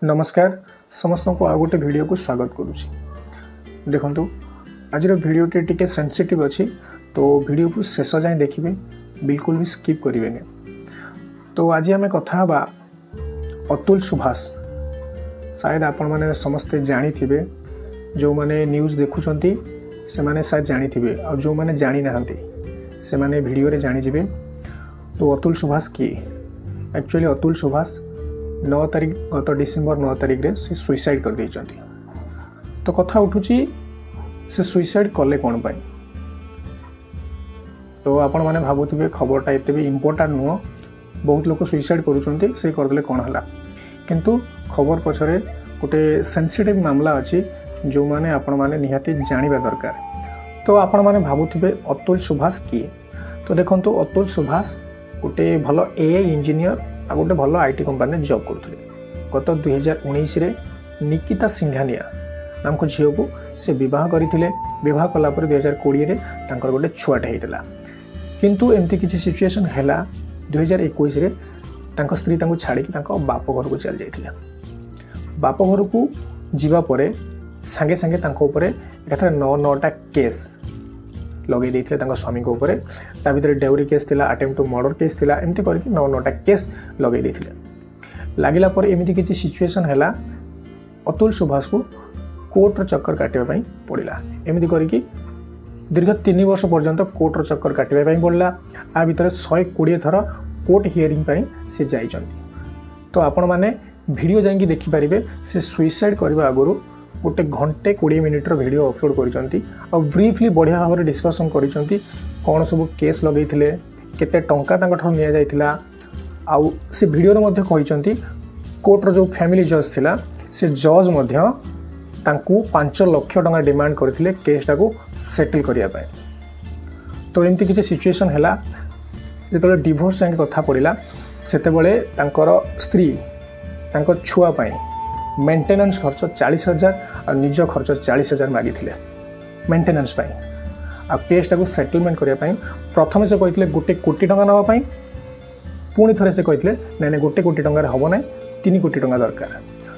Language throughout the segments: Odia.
ନମସ୍କାର ସମସ୍ତଙ୍କୁ, ଆଉ ଗୋଟେ ଭିଡ଼ିଓକୁ ସ୍ୱାଗତ କରୁଛି। ଦେଖନ୍ତୁ, ଆଜିର ଭିଡ଼ିଓଟି ଟିକେ ସେନ୍ସିଟିଭ୍ ଅଛି, ତ ଭିଡ଼ିଓକୁ ଶେଷ ଯାଏଁ ଦେଖିବେ, ବିଲକୁଲ ବି ସ୍କିପ୍ କରିବେନି। ତ ଆଜି ଆମେ କଥା ହେବା ଅତୁଲ ସୁଭାଷ। ସାୟଦ ଆପଣମାନେ ସମସ୍ତେ ଜାଣିଥିବେ, ଯେଉଁମାନେ ନ୍ୟୁଜ୍ ଦେଖୁଛନ୍ତି ସେମାନେ ସାୟଦ ଜାଣିଥିବେ, ଆଉ ଯେଉଁମାନେ ଜାଣିନାହାନ୍ତି ସେମାନେ ଭିଡ଼ିଓରେ ଜାଣିଯିବେ। ତ ଅତୁଲ ସୁଭାଷ କିଏ? ଆକ୍ଚୁଆଲି ଅତୁଲ ସୁଭାଷ 9 ତାରିଖ, ଗତ ଡିସେମ୍ବର 9 ତାରିଖରେ ସେ ସୁଇସାଇଡ଼୍ କରିଦେଇଛନ୍ତି। ତ କଥା ଉଠୁଛି, ସେ ସୁଇସାଇଡ଼୍ କଲେ କ'ଣ ପାଇଁ? ତ ଆପଣମାନେ ଭାବୁଥିବେ ଖବରଟା ଏତେ ବି ଇମ୍ପୋର୍ଟାଣ୍ଟ ନୁହଁ, ବହୁତ ଲୋକ ସୁଇସାଇଡ଼୍ କରୁଛନ୍ତି, ସେ କରିଦେଲେ କ'ଣ ହେଲା? କିନ୍ତୁ ଖବର ପଛରେ ଗୋଟେ ସେନ୍ସିଟିଭ୍ ମାମଲା ଅଛି, ଯେଉଁମାନେ ଆପଣମାନେ ନିହାତି ଜାଣିବା ଦରକାର। ତ ଆପଣମାନେ ଭାବୁଥିବେ ଅତୁଲ ସୁଭାଷ କିଏ? ତ ଦେଖନ୍ତୁ, ଅତୁଲ ସୁଭାଷ ଗୋଟେ ଭଲ AI engineer ଆଉ ଗୋଟେ ଭଲ IT କମ୍ପାନୀରେ ଜବ୍ କରୁଥିଲେ। ଗତ 2019ରେ ନିକିତା ସିଂଘାନିଆ ନାମକ ଝିଅକୁ ସେ ବିବାହ କରିଥିଲେ। ବିବାହ କଲା ପରେ 2020ରେ ତାଙ୍କର ଗୋଟେ ଛୁଆଟେ ହେଇଥିଲା। କିନ୍ତୁ ଏମିତି କିଛି ସିଚୁଏସନ୍ ହେଲା, 2021ରେ ତାଙ୍କ ସ୍ତ୍ରୀ ତାଙ୍କୁ ଛାଡ଼ିକି ତାଙ୍କ ବାପ ଘରକୁ ଚାଲି ଯାଇଥିଲେ। ବାପ ଘରକୁ ଯିବା ପରେ ସାଙ୍ଗେ ସାଙ୍ଗେ ତାଙ୍କ ଉପରେ ଏକାଥରେ 9 9ଟା କେସ୍ ଲଗାଇ ଦେଇଥିଲେ ତାଙ୍କ ସ୍ୱାମୀଙ୍କ ଉପରେ। ତା ଭିତରେ ଡେଉରି କେସ୍ ଥିଲା, ଆଟେମ୍ପ୍ଟ ଟୁ ମର୍ଡ଼ର କେସ୍ ଥିଲା, ଏମିତି କରିକି 9 9ଟା କେସ୍ ଲଗାଇ ଦେଇଥିଲେ। ଲାଗିଲା ପରେ ଏମିତି କିଛି ସିଚୁଏସନ୍ ହେଲା, ଅତୁଲ ସୁଭାଷକୁ କୋର୍ଟର ଚକ୍କର କାଟିବା ପାଇଁ ପଡ଼ିଲା। ଏମିତି କରିକି ଦୀର୍ଘ 3 ବର୍ଷ ପର୍ଯ୍ୟନ୍ତ କୋର୍ଟର ଚକ୍କର କାଟିବା ପାଇଁ ପଡ଼ିଲା। ଆ ଭିତରେ 120 ଥର କୋର୍ଟ ହିୟରିଂ ପାଇଁ ସେ ଯାଇଛନ୍ତି। ତ ଆପଣମାନେ ଭିଡ଼ିଓ ଯାଇକି ଦେଖିପାରିବେ, ସେ ସୁଇସାଇଡ଼୍ କରିବା ଆଗରୁ ଗୋଟେ ଘଣ୍ଟେ 20 ମିନିଟ୍ର ଭିଡ଼ିଓ ଅପଲୋଡ଼ କରିଛନ୍ତି ଆଉ ବ୍ରିଫଲି ବଢ଼ିଆ ଭାବରେ ଡିସ୍କସନ୍ କରିଛନ୍ତି, କ'ଣ ସବୁ କେସ୍ ଲଗେଇଥିଲେ, କେତେ ଟଙ୍କା ତାଙ୍କଠାରୁ ନିଆଯାଇଥିଲା। ଆଉ ସେ ଭିଡ଼ିଓରେ ମଧ୍ୟ କହିଛନ୍ତି, କୋର୍ଟର ଯେଉଁ ଫ୍ୟାମିଲି ଜଜ୍ ଥିଲା, ସେ ଜଜ୍ ମଧ୍ୟ ତାଙ୍କୁ 5 ଲକ୍ଷ ଟଙ୍କା ଡିମାଣ୍ଡ କରିଥିଲେ କେସ୍ଟାକୁ ସେଟଲ୍ କରିବା ପାଇଁ। ତ ଏମିତି କିଛି ସିଚୁଏସନ୍ ହେଲା, ଯେତେବେଳେ ଡିଭୋର୍ସ ଯାଏଁ କଥା ପଡ଼ିଲା, ସେତେବେଳେ ତାଙ୍କର ସ୍ତ୍ରୀ ତାଙ୍କ ଛୁଆ ପାଇଁ ମେଣ୍ଟେନାନ୍ସ ଖର୍ଚ୍ଚ 40,000 ଆଉ ନିଜ ଖର୍ଚ୍ଚ 40,000 ମାଗିଥିଲେ ମେଣ୍ଟେନାନ୍ସ ପାଇଁ। ଆଉ କେସ୍ଟାକୁ ସେଟଲମେଣ୍ଟ କରିବା ପାଇଁ ପ୍ରଥମେ ସେ କହିଥିଲେ 1 କୋଟି ଟଙ୍କା ନେବା ପାଇଁ। ପୁଣି ଥରେ ସେ କହିଥିଲେ, ନାଇଁ ନାଇଁ, 1 କୋଟି ଟଙ୍କାରେ ହେବ ନାହିଁ, 3 କୋଟି ଟଙ୍କା ଦରକାର।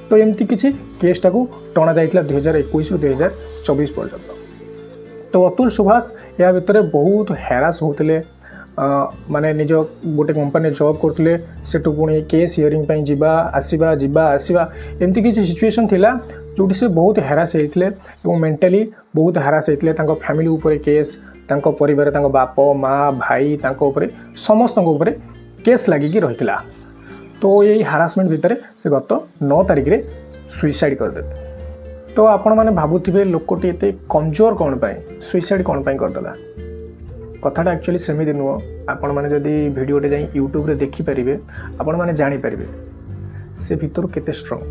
ତ ଏମିତି କିଛି କେସ୍ଟାକୁ ଟଣା ଯାଇଥିଲା 2021ରୁ 2024 ପର୍ଯ୍ୟନ୍ତ। ତ ଅତୁଲ ସୁଭାଷ ଏହା ଭିତରେ ବହୁତ ହ୍ୟାରାସ୍ ହେଉଥିଲେ। ମାନେ ନିଜ ଗୋଟେ କମ୍ପାନୀରେ ଜବ୍ କରୁଥିଲେ, ସେଠୁ ପୁଣି କେସ୍ ହିୟରିଂ ପାଇଁ ଯିବା ଆସିବା, ଯିବା ଆସିବା, ଏମିତି କିଛି ସିଚୁଏସନ୍ ଥିଲା ଯେଉଁଠି ସେ ବହୁତ ହ୍ୟାରାସ୍ ହେଇଥିଲେ ଏବଂ ମେଣ୍ଟାଲି ବହୁତ ହ୍ୟାରାସ୍ ହେଇଥିଲେ। ତାଙ୍କ ଫ୍ୟାମିଲି ଉପରେ କେସ୍, ତାଙ୍କ ପରିବାର, ତାଙ୍କ ବାପ ମା ଭାଇ, ତାଙ୍କ ଉପରେ ସମସ୍ତଙ୍କ ଉପରେ କେସ୍ ଲାଗିକି ରହିଥିଲା। ତ ଏଇ ହାରାସମେଣ୍ଟ ଭିତରେ ସେ ଗତ 9 ତାରିଖରେ ସୁଇସାଇଡ଼୍ କରିଦେଲେ। ତ ଆପଣମାନେ ଭାବୁଥିବେ ଲୋକଟି ଏତେ କମଜୋର କ'ଣ ପାଇଁ, ସୁଇସାଇଡ଼୍ କ'ଣ ପାଇଁ କରିଦେଲା? କଥାଟା ଆକ୍ଚୁଆଲି ସେମିତି ନୁହଁ। ଆପଣମାନେ ଯଦି ଭିଡ଼ିଓଟେ ଯାଇ ୟୁଟ୍ୟୁବରେ ଦେଖିପାରିବେ, ଆପଣମାନେ ଜାଣିପାରିବେ ସେ ଭିତରୁ କେତେ ଷ୍ଟ୍ରଙ୍ଗ।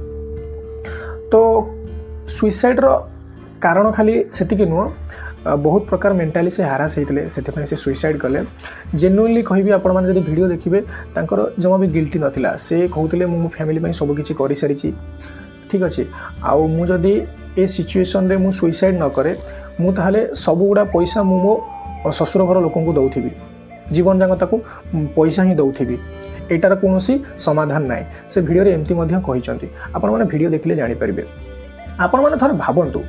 ତ ସୁଇସାଇଡ଼୍ର କାରଣ ଖାଲି ସେତିକି ନୁହଁ, ବହୁତ ପ୍ରକାର ମେଣ୍ଟାଲି ସେ ହାରାସ ହେଇଥିଲେ, ସେଥିପାଇଁ ସେ ସୁଇସାଇଡ଼୍ କଲେ। ଜେନୁଇନଲି କହିବି, ଆପଣମାନେ ଯଦି ଭିଡ଼ିଓ ଦେଖିବେ, ତାଙ୍କର ଜମା ବି ଗିଲ୍ଟି ନଥିଲା। ସେ କହୁଥିଲେ, ମୁଁ ମୋ ଫ୍ୟାମିଲି ପାଇଁ ସବୁକିଛି କରିସାରିଛି, ଠିକ୍ ଅଛି, ଆଉ ମୁଁ ଯଦି ଏ ସିଚୁଏସନ୍ରେ ମୁଁ ସୁଇସାଇଡ଼୍ ନ କରେ, ମୁଁ ତାହେଲେ ସବୁଗୁଡ଼ା ପଇସା ମୁଁ ମୋ ଶ୍ୱଶୁର ଘର ଲୋକଙ୍କୁ ଦେଉଥିବି, ଜୀବନ ଯାକ ତାକୁ ପଇସା ହିଁ ଦେଉଥିବି, ଏଇଟାର କୌଣସି ସମାଧାନ ନାହିଁ। ସେ ଭିଡ଼ିଓରେ ଏମିତି ମଧ୍ୟ କହିଛନ୍ତି, ଆପଣମାନେ ଭିଡ଼ିଓ ଦେଖିଲେ ଜାଣିପାରିବେ। ଆପଣମାନେ ଥରେ ଭାବନ୍ତୁ,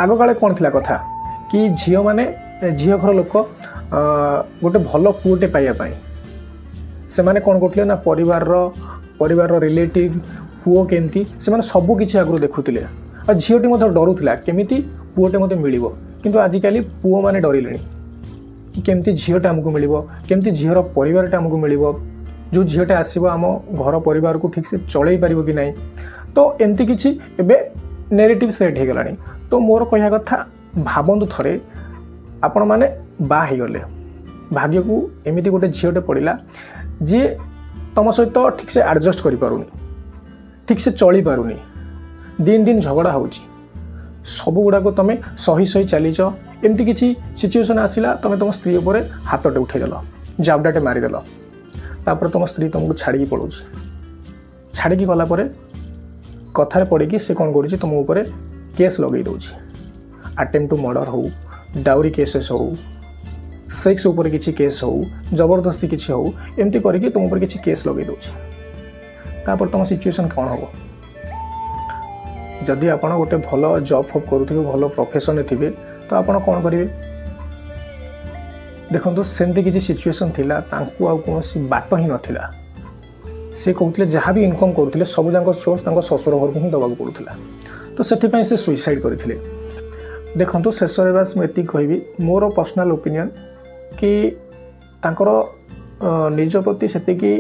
ଆଗକାଳେ କ'ଣ ଥିଲା କଥା କି ଝିଅମାନେ, ଝିଅ ଘର ଲୋକ ଗୋଟେ ଭଲ ପୁଅଟେ ପାଇବା ପାଇଁ ସେମାନେ କ'ଣ କରୁଥିଲେ ନା ପରିବାରର ରିଲେଟିଭ୍, ପୁଅ କେମିତି, ସେମାନେ ସବୁ କିଛି ଆଗରୁ ଦେଖୁଥିଲେ। ଆଉ ଝିଅଟି ମଧ୍ୟ ଡରୁଥିଲା କେମିତି ପୁଅଟେ ମୋତେ ମିଳିବ। କିନ୍ତୁ ଆଜିକାଲି ପୁଅମାନେ ଡରିଲେଣି କି କେମିତି ଝିଅଟା ଆମକୁ ମିଳିବ, କେମିତି ଝିଅର ପରିବାରଟା ଆମକୁ ମିଳିବ, ଯେଉଁ ଝିଅଟା ଆସିବ ଆମ ଘର ପରିବାରକୁ ଠିକ୍ସେ ଚଳେଇ ପାରିବ କି ନାହିଁ। ତ ଏମିତି କିଛି ଏବେ ନେରେଟିଭ୍ ସେଟ୍ ହେଇଗଲାଣି। ତ ମୋର କହିବା କଥା, ଭାବନ୍ତୁ ଥରେ, ଆପଣମାନେ ବାହା ହେଇଗଲେ, ଭାଗ୍ୟକୁ ଏମିତି ଗୋଟେ ଝିଅଟେ ପଡ଼ିଲା ଯିଏ ତୁମ ସହିତ ଠିକ୍ସେ ଆଡ଼ଜଷ୍ଟ କରିପାରୁନି, ଠିକ୍ସେ ଚଳିପାରୁନି, ଦିନ ଦିନ ଝଗଡ଼ା ହେଉଛି, ସବୁଗୁଡ଼ାକ ତୁମେ ସହି ସହି ଚାଲିଛ। ଏମିତି କିଛି ସିଚୁଏସନ୍ ଆସିଲା, ତୁମେ ତୁମ ସ୍ତ୍ରୀ ଉପରେ ହାତଟେ ଉଠେଇଦେଲ, ଜାବଡ଼ାଟେ ମାରିଦେଲ, ତାପରେ ତୁମ ସ୍ତ୍ରୀ ତୁମକୁ ଛାଡ଼ିକି ପଳାଉଛି। ଛାଡ଼ିକି ଗଲା ପରେ କଥାରେ ପଡ଼ିକି ସେ କ'ଣ କରୁଛି, ତୁମ ଉପରେ କେସ୍ ଲଗେଇ ଦେଉଛି, ଆଟେମ୍ପ୍ଟ ଟୁ ମର୍ଡ଼ର ହେଉ, ଡାଉରି କେସେସ୍ ହେଉ, ସେକ୍ସ ଉପରେ କିଛି କେସ୍ ହେଉ, ଜବରଦସ୍ତି କିଛି ହେଉ, ଏମିତି କରିକି ତୁମ ଉପରେ କିଛି କେସ୍ ଲଗେଇ ଦେଉଛି। ତାପରେ ତୁମ ସିଚୁଏସନ୍ କ'ଣ ହେବ? ଯଦି ଆପଣ ଗୋଟେ ଭଲ ଜବ୍ ଫବ୍ କରୁଥିବେ, ଭଲ ପ୍ରଫେସନ୍ରେ ଥିବେ, ତ ଆପଣ କ'ଣ କରିବେ? ଦେଖନ୍ତୁ, ସେମିତି କିଛି ସିଚୁଏସନ୍ ଥିଲା, ତାଙ୍କୁ ଆଉ କୌଣସି ବାଟ ହିଁ ନଥିଲା। ସେ କହୁଥିଲେ ଯାହା ବି ଇନକମ୍ କରୁଥିଲେ ସବୁ ଯାକ ସୋର୍ସ ତାଙ୍କ ଶ୍ୱଶୁର ଘରକୁ ହିଁ ଦେବାକୁ ପଡ଼ୁଥିଲା, ତ ସେଥିପାଇଁ ସେ ସୁଇସାଇଡ଼୍ କରିଥିଲେ। ଦେଖନ୍ତୁ, ଶେଷରେ ବାସ୍ ମୁଁ ଏତିକି କହିବି, ମୋର ପର୍ସନାଲ୍ ଓପିନିଅନ୍ କି ତାଙ୍କର ନିଜ ପ୍ରତି ସେତିକି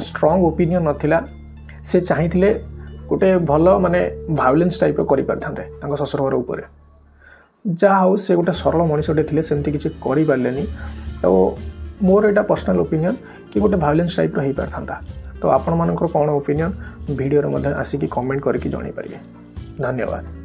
ଷ୍ଟ୍ରଙ୍ଗ ଓପିନିଅନ୍ ନଥିଲା। ସେ ଚାହିଁଥିଲେ ଗୋଟେ ଭଲ ମାନେ ଭାୟୋଲେନ୍ସ ଟାଇପ୍ର କରିପାରିଥାନ୍ତେ ତାଙ୍କ ଶ୍ୱଶୁର ଘର ଉପରେ। ଯାହା ହଉ, ସେ ଗୋଟେ ସରଳ ମଣିଷଟେ ଥିଲେ, ସେମିତି କିଛି କରିପାରିଲେନି। ତ ମୋର ଏଇଟା ପର୍ସନାଲ୍ ଓପିନିଅନ୍ କି ଗୋଟେ ଭାୟୋଲେନ୍ସ ଟାଇପ୍ର ହେଇପାରିଥାନ୍ତା। ତ ଆପଣମାନଙ୍କର କ'ଣ ଓପିନିଅନ୍, ଭିଡ଼ିଓରେ ମଧ୍ୟ ଆସିକି କମେଣ୍ଟ କରିକି ଜଣାଇ ପାରିବେ। ଧନ୍ୟବାଦ।